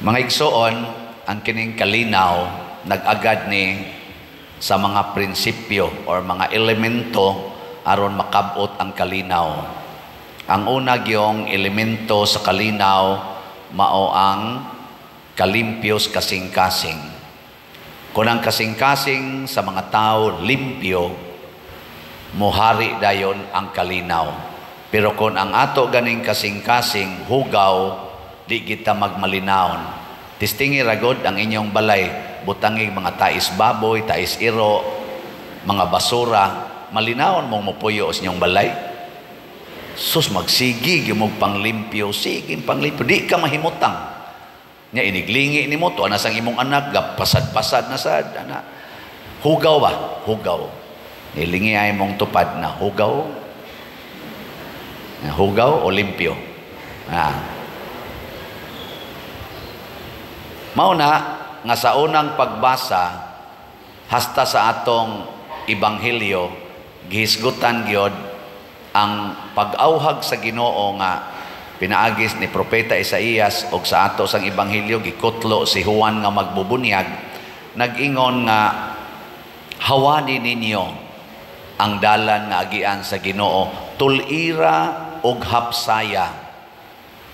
Mga igsoon, ang kining kalinaw nag-agad ni sa mga prinsipyo or mga elemento aron makabot ang kalinaw. Ang una gyong elemento sa kalinaw mao ang kalimpios kasing-kasing. Kung ang kasing-kasing sa mga tao limpyo, muhari dayon ang kalinaw. Pero kung ang ato ganing kasing-kasing hugaw, di kita magmalinawon. Testingi ragod ang inyong balay, butangi mga tais baboy, tais iro, mga basura, malinawon mong mupuyo sa inyong balay. Sus, magsigi gyud mong panglimpyo, sige panglimpyo, di ka mahimutang. Nya iniglingi nimo to ana sang imong anak, gapasad-pasad na sad ana. Hugaw ba? Hugaw. Nilingi ay mong tupad na hugaw. Hugaw o limpyo. Ah. Mao na nga sa unang pagbasa hasta sa atong ebanghelyo, gihisgutan gyud ang pag-awhag sa Ginoo nga pinaagis ni Propeta Isaías og sa ato sang ebanghelyo gikutlo si Juan nga magbubunyag, nag-ingon nga hawani ninyo ang dalan nga agian sa Ginoo, tulira og hapsaya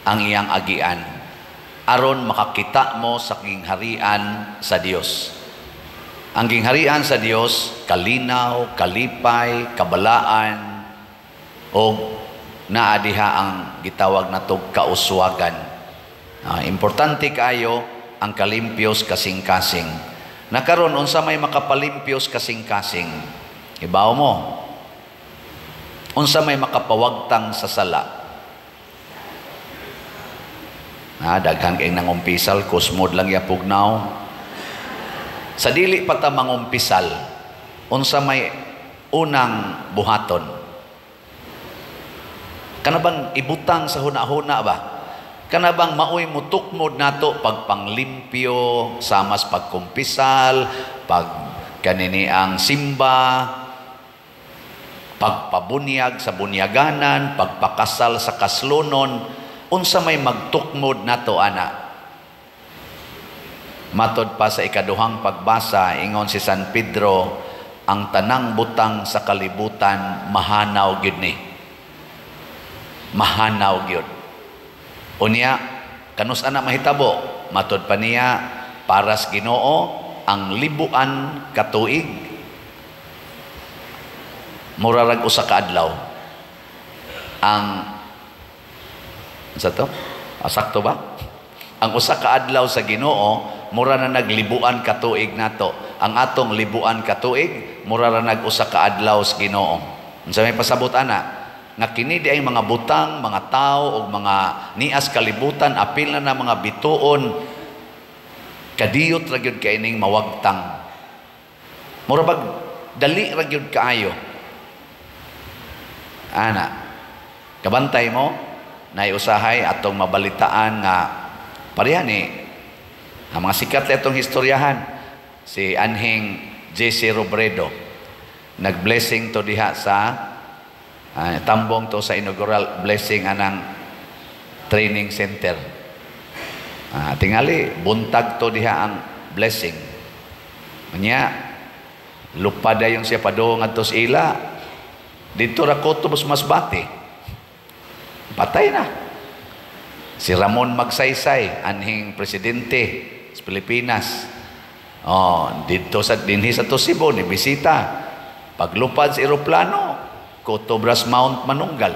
ang iyang agian aron makakita mo sa gingharian sa Dios. Ang gingharian sa Dios kalinaw, kalipay, kabalaan og naa diha ang gitawag natog kauswagan. Importante kaayo ang kalimpios kasing-kasing. Nakaron unsa may makapalimpios kasing-kasing? Ibaw mo. Unsa may makapawagtang sa sala? Daghan kay nangumpisal, kusmod lang yapugnaw. Sa dili pa ta mangumpisal, unsa may unang buhaton? Kana bang ibutang sa huna-huna ba? Kana bang maoy mutukmod nato pagpanglimpyo, samas pagkumpisal, pag kanini ang simba, pagpabunyag sa bunyaganan, pagpakasal sa kaslonon, unsa may magtukmod nato ana? Matod pa sa ikaduhang pagbasa, ingon si San Pedro, ang tanang butang sa kalibutan mahanaw gyud ni. Mahanaw gyud. Unya, kanus ana mahitabo? Matod pa niya, paras Ginoo ang libuan katuig mura rag usa ka adlaw. Ang sa to? Sakto ba? Ang usa ka adlaw sa Ginoo mura na naglibuan katuig nato. Ang atong libuan katuig mura ra nag usa ka adlaw sa Ginoo. Unsa may pasabot ana? Nga kini di ay mga butang, mga tao ug mga nias kalibutan, apil na na mga bituon, kadiyot ra gyud kay ning mawagtang. Mura bag dali ra gyud kaayo. Ana, kabantay mo nay usahay atong mabalitaan nga pareha ni ang mga sikat na itong istoryahan, si Anhing J.C. Robredo, nag-blessing to diha sa tambong to sa inaugural blessing anang training center. Tingali buntag to diha ang blessing. Unya lupa dayon siya padung ngadto sa ila didto ra kutob sa Masbate. Patay na. Si Ramon Magsaysay, anhing presidente sa Pilipinas. Oh, didto sa dinhi sa Cebu ni bisita. Paglupad sa eroplano, Cotobras Mount Manunggal.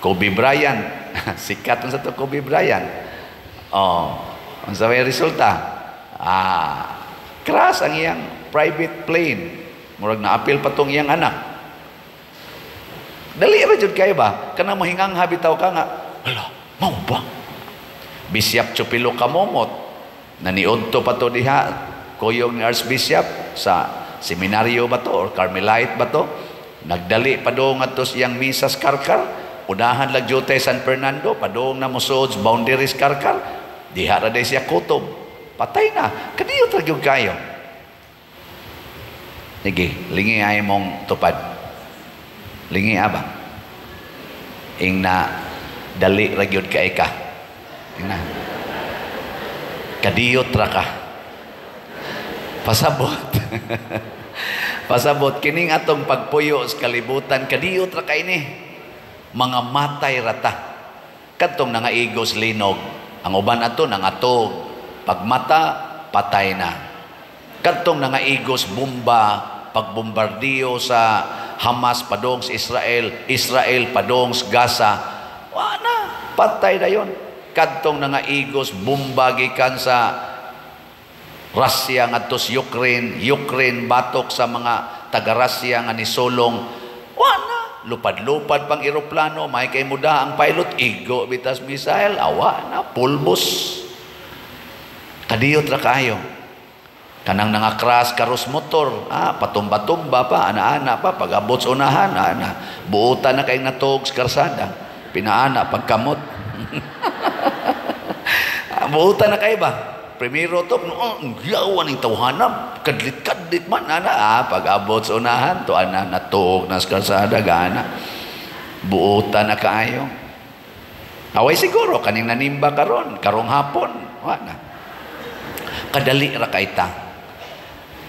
Kobe Bryant, sikat sa to Kobe Bryant. Oh, unsa may resulta? Crash ang iyang private plane. Murag naapil pa tong iyang anak. Dali ra jud kayo ba? Kana mohingang habitaw ka nga, hala, mao ba? Bishop Chupilo Kamomot, naniudto pa to diha, kuyog ni Archbishop sa seminaryo ba to or Carmelite ba to? Nagdali pa do ngadto sa iyang misas Karkar, unahan lag jutay San Fernando, padung na mosuod boundaries Karkar, diha ra day siya kutob. Patay na. Kadiyot ra gyud kayo. Sige, lingi ay mong tupad. Lingi aba. Ing na dali ra gyud kay ka. Tingnan. Kadiyot ra ka. Pasabot. Pasabot kining atong pagpuyo sa kalibutan, kadiyot ra kay ni. Mga matay rata. Kadtong nangaigos linog, ang uban ato nangatog. Pagmata, patay na. Kadtong nangaigos bomba, pagbombardiyo sa Hamas padong sa Israel, Israel padong sa Gaza, wa na, patay na yon. Kadtong nangaigos bomba gikan sa Russia ngadto sa Ukraine, Ukraine batok sa mga taga-Russia nga nisulong, wa na, lupad-lupad pang eroplano, may kay muda ang pilot, igo bitas missile, awa na, pulbos. Kadiyot ra kaayo. Kanang nangakras karos motor, patumba-tumba pa, ana-ana pa, pag-abot sa unahan, ana, buutan na kay natog sa karsada, pinaana, pagkamot. Buutan na kay ba? Primero to, no, ang yawan ng tawhana, kadlit-kadlit man, ana, pag-abot sa unahan, to ana, natuog na sa karsada, gana, buutan na kaayo. Away siguro, kaning nanimba karon, karong hapon, wala. Kadali ra kay ta.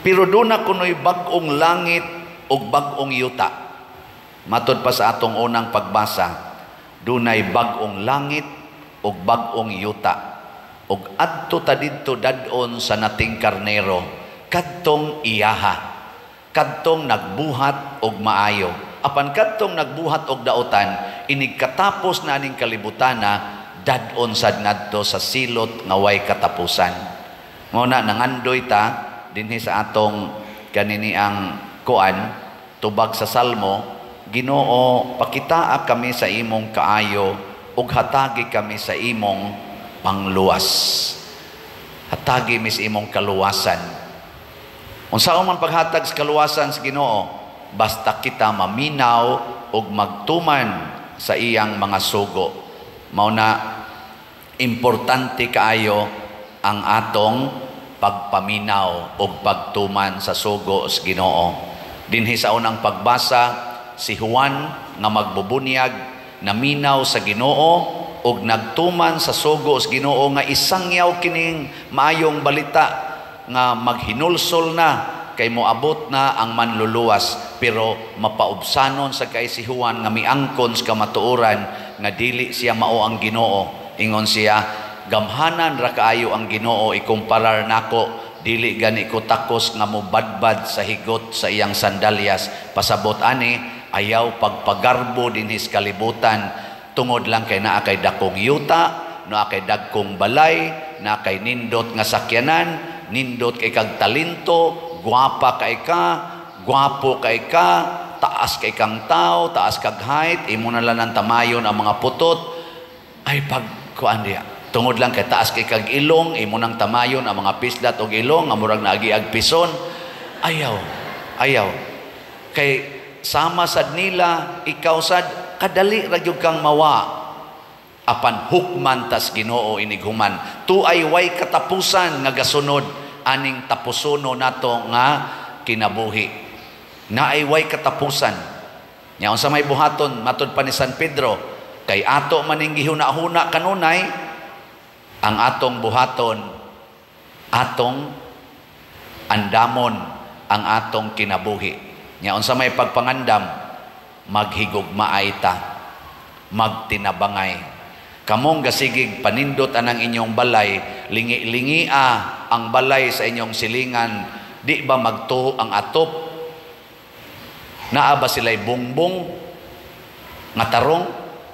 Pero doon na kuno'y bag-ong langit o bag-ong yuta. Matod pa sa atong unang pagbasa, dunay bag-ong langit o bag-ong yuta. Og adto ta didto dad-on sa nating karnero, kadtong iyaha, kadtong nagbuhat og maayo. Apan kadtong nagbuhat og dautan, inig katapos na aning kalibutana, dad-on sad ngadto sa silot nga way katapusan. Mao na nangandoy ta dinhi sa atong kanini ang kuan tubag sa Salmo, Ginoo, pakitaa kami sa imong kaayo ug hatagi kami sa imong pangluwas. Hatagi mi sa imong kaluwasan. Unsa man paghatag sa kaluwasan sa Ginoo, basta kita maminaw ug magtuman sa iyang mga sugo. Mao na importante kaayo ang atong pagpaminaw o pagtuman sa sugo sa Ginoo. Dinhi sa unang pagbasa, si Juan nga magbubunyag naminaw sa Ginoo ug nagtuman sa sugo sa Ginoo nga isangyaw kining maayong balita nga maghinulsol na kay moabot na ang manluluwas, pero mapaubsanon sa kay si Juan nga miangkon sa kamatuoran nga dili siya mao ang Ginoo. Ingon siya, gamhanan ra kaayo ang Ginoo ikumparar nako, dili gani ko takos nga mobadbad sa higot sa iyang sandalyas. Pasabot ani, ayaw pagpagarbo dinhi sa kalibutan tungod lang kay naa kay dakong yuta, naa kay dagkong balay, naa kay nindot nga sakyanan, nindot kay kag talento, guwapa kay ka, guwapo kay ka, taas kay kang tao, taas kag height, imo na lang ang tamayon ang mga putot. Ay pagkuan diya. Tungod lang kay taas kay kag ilong, imo nang tamayon ang mga pislat og ilong, nga murag naagi ag pison. Ayaw, ayaw. Kay sama sad nila, ikaw sad kadali ra gyud kang mawa. Apan hukman tas Ginoo inighuman. Tuay way katapusan nga gasunod aning tapusono nato nga kinabuhi. Naay way katapusan. Nya unsa may buhaton matud pa ni San Pedro, kay ato maning gihuna-huna kanunay ang atong buhaton, atong andamon ang atong kinabuhi. Nya unsa may pagpangandam, maghigugmaay ta, magtinabangay. Kamong gasigig panindot anang inyong balay, lingi-lingia ang balay sa inyong silingan, di ba magtuo ang atop? Naa ba sila'y bungbong nga tarong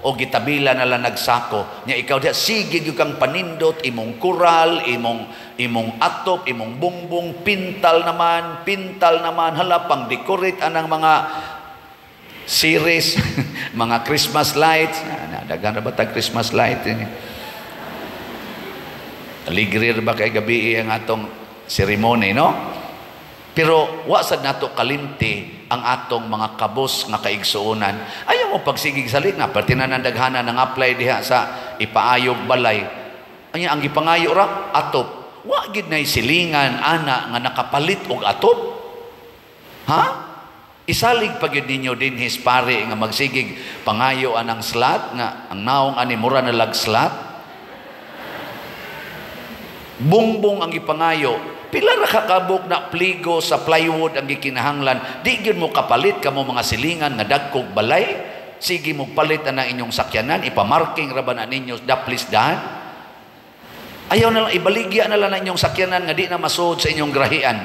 o gitabila na lang nagsako? Nya ikaw diha sige gyud kang panindot imong kural, imong atop, imong bungbong, pintal naman, hala pang decorate anang mga series, mga Christmas lights. Daghan na ba tag Christmas light? Aligrir ba kay gabi ang atong ceremony, no? Pero wa sad nato kalimti ang atong mga kabos nga kaigsuonan. Ayaw mo pagsigig salit nga perti na ng daghanan nang apply diha sa ipaayog balay. Anya ang gipangayo ra atop. Wa gid nay silingan ana nga nakapalit og atop. Ha? Isalig pa gyud ninyo dinhi pare nga magsigig pangayo anang slat nga ang naong ani mura na lag slat. Bungbong ang ipangayo. Pila ra ka kabuk na pligo sa plywood ang gikinahanglan. Di gyud mo kapalit kamo mga silingan nga dagkog balay. Sige mo palit na inyong sakyanan, ipamarking ra ba na ninyo daplis dahan? Ayaw na lang, ibaligya na lang na inyong sakyanan nga di na masuod sa inyong grahian.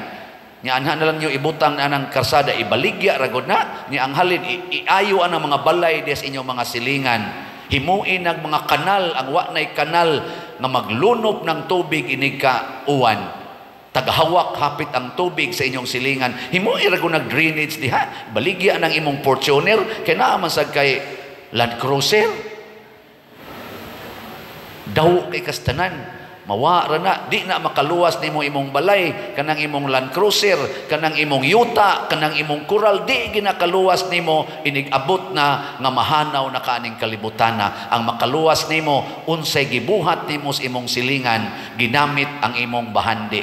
Nya anha na lang nyo ibutang na ng karsada, ibaligya ra gud na. Nya ang halin, iayo ang mga balay des inyong mga silingan. Himuin ang mga kanal, ang wa na'y kanal nga maglunop ng tubig inig ka uwan. Tagahawak hapit ang tubig sa inyong silingan. Himuin ra gud nag drainage diha. Baligya ng imong Fortuner kay naa man sad kay Land Cruiser. Daw kay kastanan. Mawa ra na, di na makaluwas nimo imong balay, kanang imong Land Cruiser, kanang imong yuta, kanang imong kural, di ginakaluwas nimo inig abot na nga mahanaw na kaaning kalibutana. Ang makaluwas nimo unsay gibuhat nimo sa imong silingan, ginamit ang imong bahandi.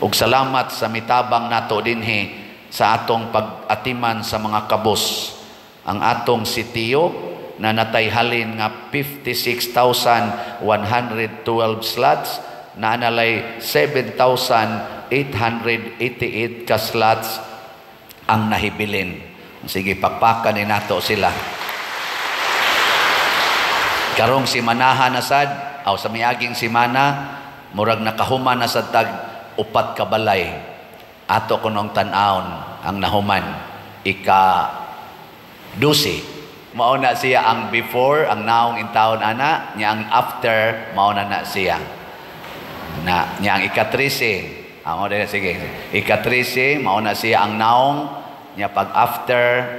Ug salamat sa mitabang nato dinhi sa atong pag-atiman sa mga kabos. Ang atong sitio na natay halin nga 56,112 slots na analay 7,888 ka slots ang nahibilin. Sige, pakpakan ni nato sila. Karong simanaha na sad, aw sa miaging simana, murag nakahuman na sad tag 4 ka balay. Ato kunong tan-awon ang nahuman, ika 12. Mao na siya ang before, ang naong intawon ana, nya ang after, mao na na siya. Na, nya ang ika-13. Amo dili, sige. Ika-13, mao na siya ang naong, nya pag after,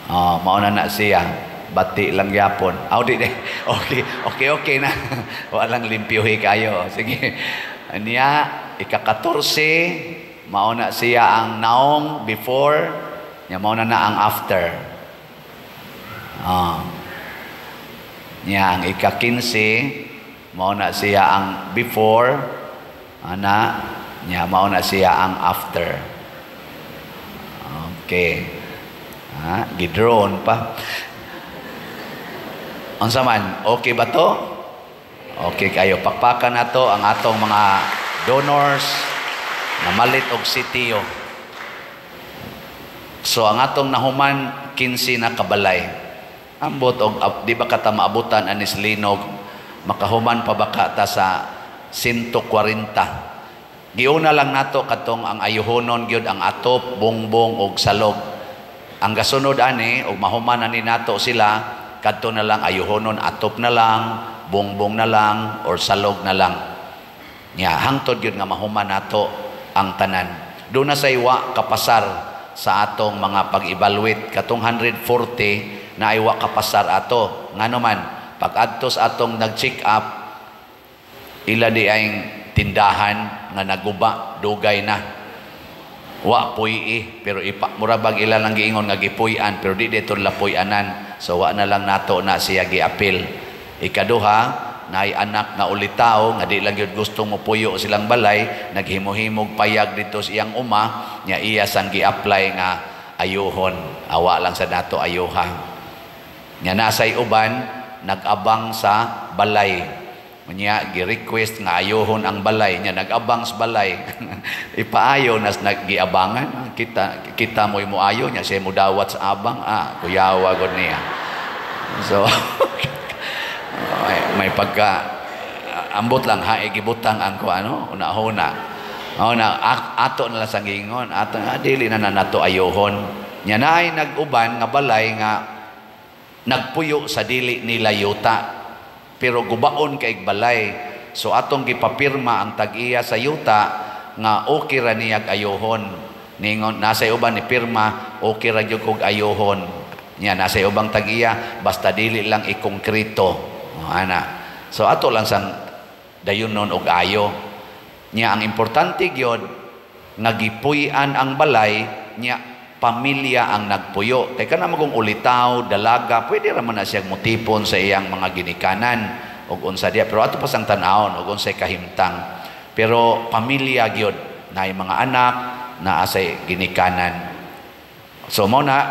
oh, mao na na siya. Bati lang yapon. Aw, di, di. Okay, okay, okay na. Walang limpyuhi kayo. Sige. Nya, ika-14, mao na siya ang naong before, nya mao na na ang after. Nya ang ika-15, mao na siya ang before, ana, nya mao na siya ang after. Okay. Ha, gidrone pa. Unsa man, okay ba to? Okay kayo, pakpakan nato ang atong mga donors na malit og sitio. So ang atong nahuman 15 na kabalay. Ambot og di ba kata maabutan anis linog, makahuman pa ba ka ta sa 140. Giuna lang nato katong ang ayuhonon gyud ang atop, bongbong og salog. Ang gasunod ani og mahuman ani nato sila, kadto na lang ayuhonon, atop na lang, bongbong na lang or salog na lang. Nya hangtod gyud nga mahuman nato ang tanan. Doon na say wa kapasar sa atong mga pag-evaluate katong 140 na ay wa kapasar ato. Ngano man pag-adtos atong nag-check up, ila di ay tindahan nga naguba, dugay na. Wa puy-i, pero ipa, mura bag ila lang giingon nga gipuy-an, pero di dito lapuy-anan. So wa na lang nato na siya giapil. Ikaduha, naay anak nga ulitaw nga di lang gyud gustong mopuyo silang balay, naghimo-himog payag dito sa iyang uma, nya iya sang gi-apply nga ayuhon. Awa lang sa nato ayuha. Nya nasay uban nag-abang sa balay. Nya gi-request nga ayuhon ang balay, nya nag-abang sa balay. Ipaayo nas naggiabangan, kita kita mo'y moayo nya siya modawat sa abang, ah kuyawa gud niya. So may pagka ambot lang ha gibutang ang ko ano una-una. Oh, na ato na lang sang giingon, ato dili na nato ayuhon. Nya naay nag-uban nga balay nga nagpuyo sa dili nila yuta, pero gubaon kay balay. So atong gipapirma ang tag-iya sa yuta nga okay ra niyag ayuhon. Ningon nasa uban ni pirma okay ra gyud kog ayuhon. Nya nasa ubang tag-iya basta dili lang ikongkrito. O, ana. So ato lang sang dayunon og ayo. Nya ang importante gyud nga gipuy-an ang balay, nya pamilya ang nagpuyo. Kay kana magong ulitaw, dalaga, pwede ra man na siyang motipon sa iyang mga ginikanan og unsa diya. Pero ato pa sang tan-awon og unsay kahimtang. Pero pamilya gyud, naay mga anak, naa say ginikanan. So mo na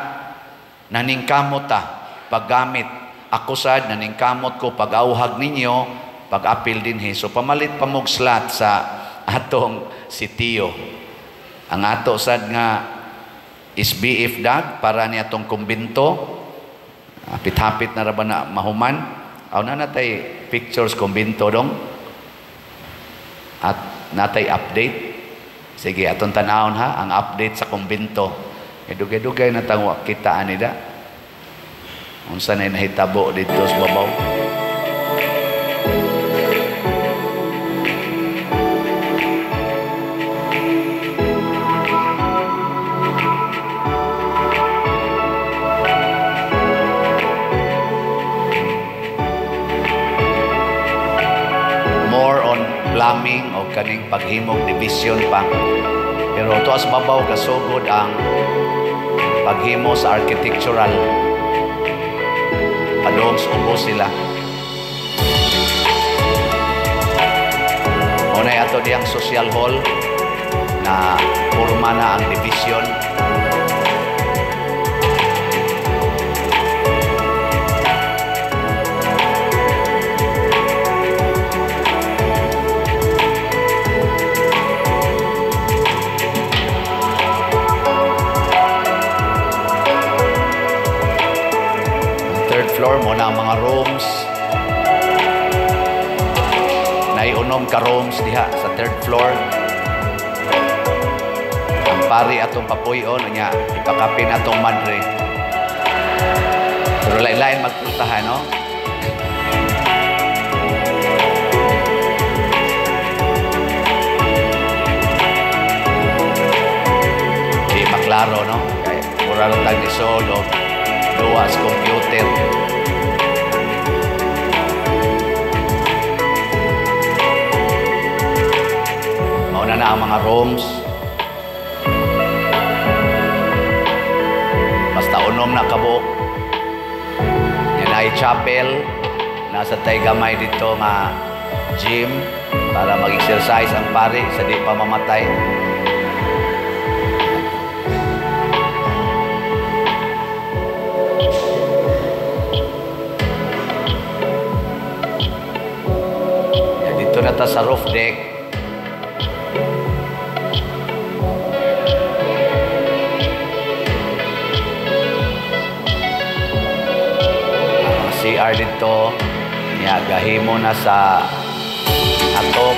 naningkamot ta paggamit. Ako sad naningkamot ko pag-auhag ninyo pag-apil dinhi. So pamalit pa mog slot sa atong sitio. Ang ato sad nga SBF dag para ni atong kumbinto. Hapit-hapit na ra ba na mahuman? Aw na natay pictures kumbinto dong. At natay update. Sige, atong tanawon ha ang update sa kumbinto. Dugay-dugay na tang wa kita ani da. Unsa na nahitabo didto sa babaw? More on plumbing o kaning paghimog division pa. Pero tuas babaw kasugod ang paghimo sa architectural. Padung sa ubos sila. Unay ato diyang social hall na porma na ang division. Floor mo na ang mga rooms. Naiunom ka rooms diha sa third floor. Ang pari atong papuy-on nya ipakapin atong madre. Pero lain-lain magpultahan, no? Di maklaro, no? Kay mura lang tag lisod og duwa sa computer. Mauna na ang mga rooms. Basta unom na kabuok. Yan ay chapel. Nasa tay gamay dito nga gym para mag-exercise ang pari sa di pa mamatay. Yan, dito na ta sa roof deck. CR dito, niya gahimo na sa atop.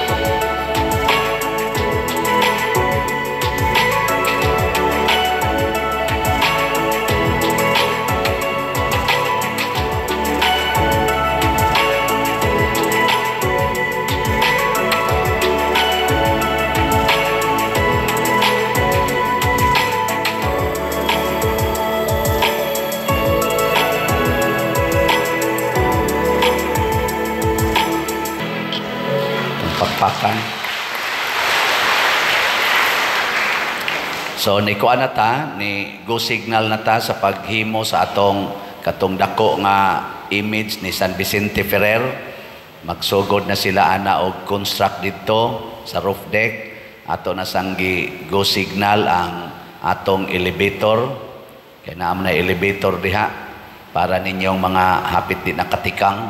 Pakpakan. So ni kuan na ta, ni go signal na ta sa paghimo sa atong katong dako nga image ni San Vicente Ferrer. Magsugod na sila ana og construct didto sa roof deck. Ato na sanggi go signal ang atong elevator. Kay naa man na elevator diha para ninyong mga hapit di nakatikang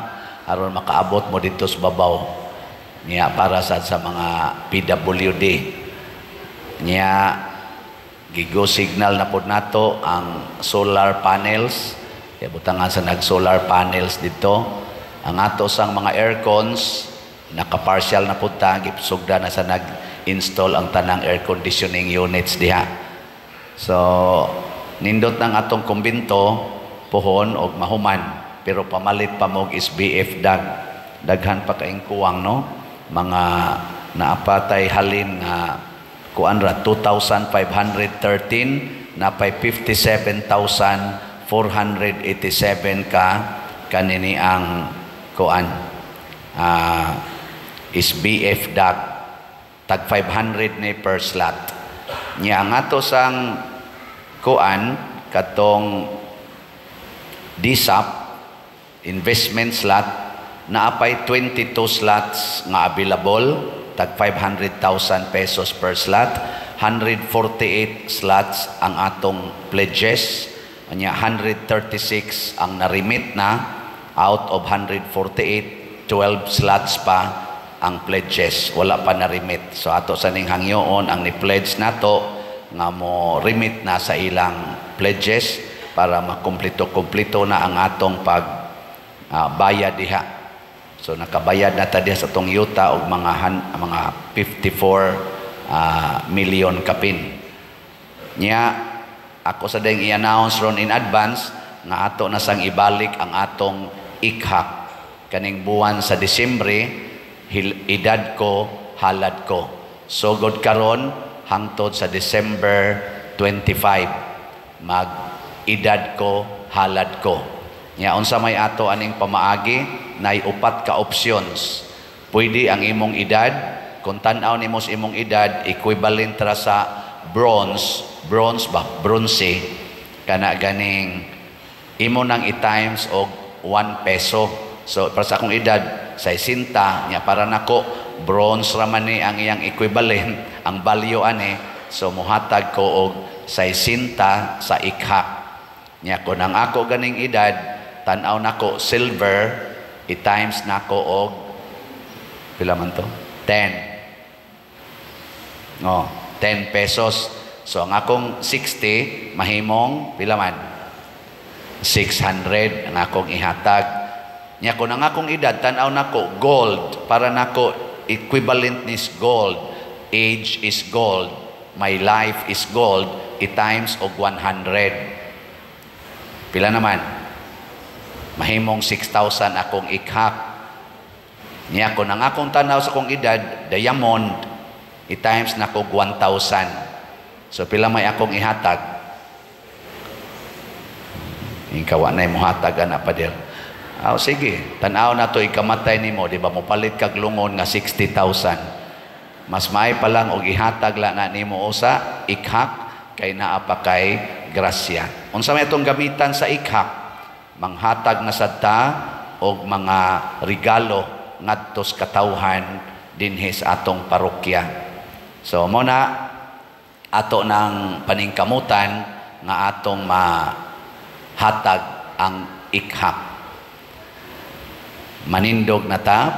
aron makaabot mo didto sa babaw. Niya para sa mga PWD. Niya gigo signal na pod nato ang solar panels. Kaya butangan sa nag-solar panels dito. Ang ato sang mga aircons naka-partial na pod ta, gipsugda na sa nag-install ang tanang air conditioning units diha. So nindot nang atong kumbinto puhon og mahuman, pero pamalit pa mo og SBF dag. Daghan pa kaing kuwang, no? Mga naapatay halin nga kuan ra 2,513, napay 57,487 ka kanini ang kuan SBF dag, tag 500 ni per slot. Nya ang ato sang kuan katong DSAP investment slot, naapay 22 slots nga available, tag 500,000 pesos per slot. 148 slots ang atong pledges, anya 136 ang na-remit na out of 148. 12 slots pa ang pledges, wala pa na remit. So ato sa ning hangyoon ang ni pledge nato nga mo remit na sa ilang pledges para makumpleto-kumpleto na ang atong pag bayad diha. So nakabayad na ta diha sa atong yuta og mga 54 million kapin. Nya ako sa ding i-announce ron in advance nga ato na sang ibalik ang atong ikhak kaning buwan sa Disyembre, edad ko, halad ko. Sugod karon hangtod sa December 25, mag edad ko, halad ko. Nya unsa may ato aning pamaagi? Nay upat ka options. Pwede ang imong edad, kung tan-aw nimo sa imong edad equivalent ra sa bronze, bronze ba, bronze, kana ganing imo nang i-times og 1 peso. So para sa akong edad 60 nya, para nako bronze ra man ni ang iyang equivalent, ang value ani. So muhatag ko og 60 sa ikhak. Nya kun ang ako ganing edad, tan-aw nako silver, i-times nako og pila man to? 10. Oh, 10 pesos. So ang akong 60 mahimong pila man? 600 ang akong ihatag. Nya kun ang akong edad, tan-aw nako gold, para nako equivalent is gold. Age is gold. My life is gold. I-times og 100. Pila naman? Mahimong 6,000 akong ikhak. Nya kun ang akong tanaw sa akong edad, diamond, i-times nako 1,000. So pila may akong ihatag? Ikaw na muhatag ana, pader. Aw sige, tan-aw na to ikamatay nimo, di ba mopalit kag lungon nga 60,000? Mas may pa lang og ihatag la na nimo usa ikhak kay naa pa kay grasya. Unsa may itong gamitan sa ikhak? Manghatag na sad ta og mga regalo ngadto sa katawhan dinhi sa atong parokya. So mo na ato nang paningkamutan nga atong mahatag ang ikhak. Manindog na ta.